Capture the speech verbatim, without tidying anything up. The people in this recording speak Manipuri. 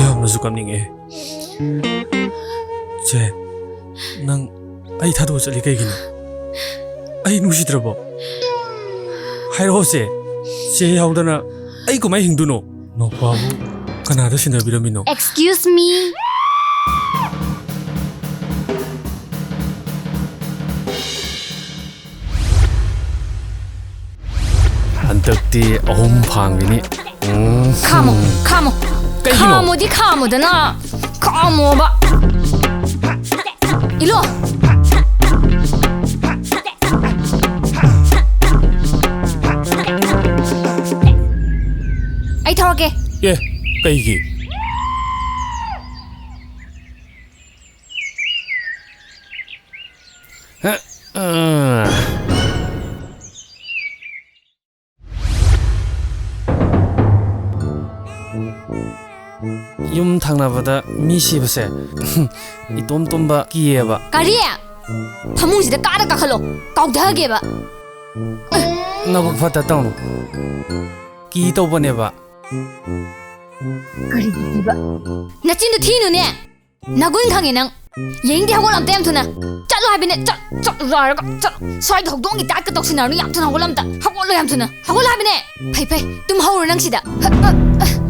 ꯌꯥꯝꯅꯁꯨ ꯀꯞꯅꯤꯡꯉꯦ꯫ ꯆꯦ, ꯅꯪ ꯑꯩ ꯊꯥꯗꯣꯛꯑ ꯆꯠꯂꯤ ꯀꯩꯒꯤꯅꯣ? ꯑꯩ ꯅꯨꯡꯁꯤꯗ꯭ꯔꯕꯣ? ꯍꯥꯏꯔꯛꯑꯣ ꯆꯦ꯫ ꯆꯦ ꯌꯥꯎꯗꯅ ꯑꯩ ꯀꯃꯥꯏ ꯍꯤꯡꯗꯣꯏꯅꯣ? ꯅꯧꯄꯥꯕꯨ ꯀꯅꯥꯗ ꯁꯤꯟꯅꯕꯤꯔꯝꯃꯤꯅꯣ? Excuse me. ꯍꯟꯗꯛꯇꯤ ꯑꯍꯨꯝ ꯐꯥꯡꯕꯤꯅꯤ꯫ ꯎꯝ. ꯈꯥꯝꯃꯣ, ꯈꯥꯝꯃꯣ꯫ ꯀꯩꯒꯤꯅꯣ? ꯈꯥꯝꯃꯣꯗꯤ ꯈꯥꯝꯃꯣꯗꯅ꯫ ꯈꯥꯝꯃꯣꯕ꯫ ꯏꯂꯣ꯫ ꯑꯩ ꯊꯧꯔꯛꯀꯦ꯫ ꯑꯦ, ꯀꯩꯒꯤ? ꯍ, ꯑ. ꯌꯨꯝ ꯊꯪꯅꯕꯗ ꯃꯤ ꯁꯤꯕꯁꯦ ꯏꯇꯣꯝ ꯇꯣꯝꯕ ꯀꯤꯌꯦꯕ꯫ ꯀꯔꯤ? ꯐꯃꯨꯡꯁꯤꯗ ꯀꯥꯗ ꯀꯥꯈꯠꯂꯣ, ꯀꯥꯎꯊꯒꯦꯕ꯫ ꯅꯕꯨꯛ ꯐꯠꯇ ꯇꯧꯅꯨ꯫ ꯀꯤ ꯇꯧꯕꯅꯦꯕ꯫ ꯀꯔꯤꯒꯤ ꯀꯤꯕ? ꯅꯆꯤꯟꯗꯣ ꯊꯤꯅꯨꯅꯦ꯫ ꯅꯒꯨꯟ ꯈꯪꯉꯦ ꯅꯪ꯫ ꯌꯦꯡꯗꯦ, ꯍꯧꯒꯠꯂꯣ ꯑꯝꯇ ꯌꯥꯝ ꯊꯨꯅ꯫ ꯆꯠꯂꯣ ꯍꯥꯏꯕꯅꯦ, ꯆꯠ-, ꯆꯠꯂꯣ ꯍꯥꯏꯔꯒ, ꯆꯠꯂꯣ꯫ ꯁ꯭ꯋꯥꯏꯗ ꯍꯧꯗꯣꯡꯒꯤ ꯇꯥꯏꯞꯇ ꯇꯧꯁꯤꯟꯅꯔꯅꯨ, ꯌꯥꯝ ꯊꯨꯅ ꯍꯧꯒꯠꯂꯣ ꯑꯝꯇ꯫ ꯍꯧꯒꯠꯂꯣ ꯌꯥꯝ ꯊꯨꯅ꯫ ꯍꯧꯒꯠꯂꯣ ꯍꯥꯏꯕꯅꯦ꯫ ꯐꯩ, ꯐꯩ, ꯇꯨꯝꯍꯧꯔꯣ ꯅꯪ ꯁꯤꯗ꯫ ꯍ, ꯑ, ꯑ꯫